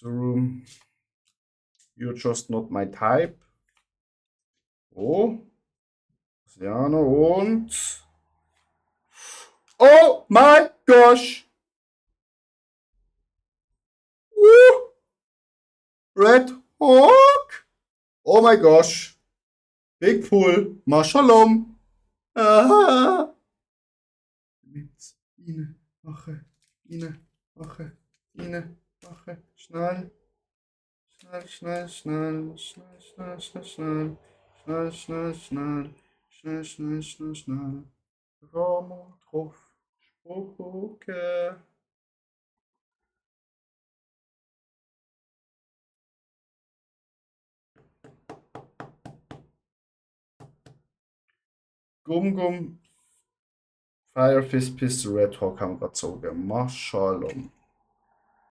The room. You're just not my type. Oh. Siano und. Oh my gosh! Woo! Red Hawk! Oh my gosh! Big Pool! Mashalom! Ah! Mit Ine, mache, Ine, mache, Ine, mache, schnell. Schnell, schnell, schnell, schnell, schnell, schnell, schnell, schnell, schnell, schnell, schnell, schnell, schnell, schnell. Raum drauf. Spucke. Gum Gum, Firefist, Pistol, Red Hawk haben wir gezogen. Mashalom.